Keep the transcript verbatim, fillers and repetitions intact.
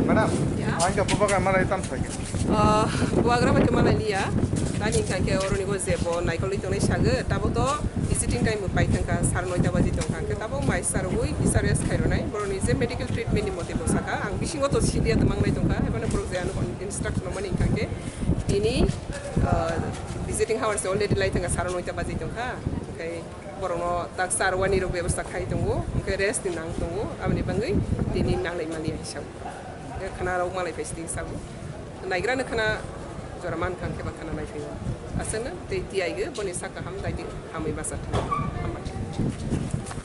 Madam, Ya. Ang ka bubagra malai tam thai. Ah, bubagra bai to malai liya. Tani hingkha khe oroni bo je bo naikolwi tongnai sago, tabo to visiting time bo pai thangkha, sar noita baji tongkha. Hingkhe tabo mai sar ui, isa rest khai ronai. Boroni je medical treatment ni mote bo saka, ang bisingo to silia to mangnai tongkha. Haibano borok je ano instruction mani hingkha khe tini, ah, visiting hours already lai thangkha, sar noita baji tongkha. Hingkhe borokno tak sar wani rok bebostha khai tongo, hingkhe rest ni nang tongo, aboni bagwi tini nanglai mani hai sabo. Hingkhe khana rok malai phai sidi sabo. Naigra no khana jora man kha, hingkhe ba khana nai phai o. Aswk no tei tiyai go boni sak kaham dai di hamwi basa thang. Hambai.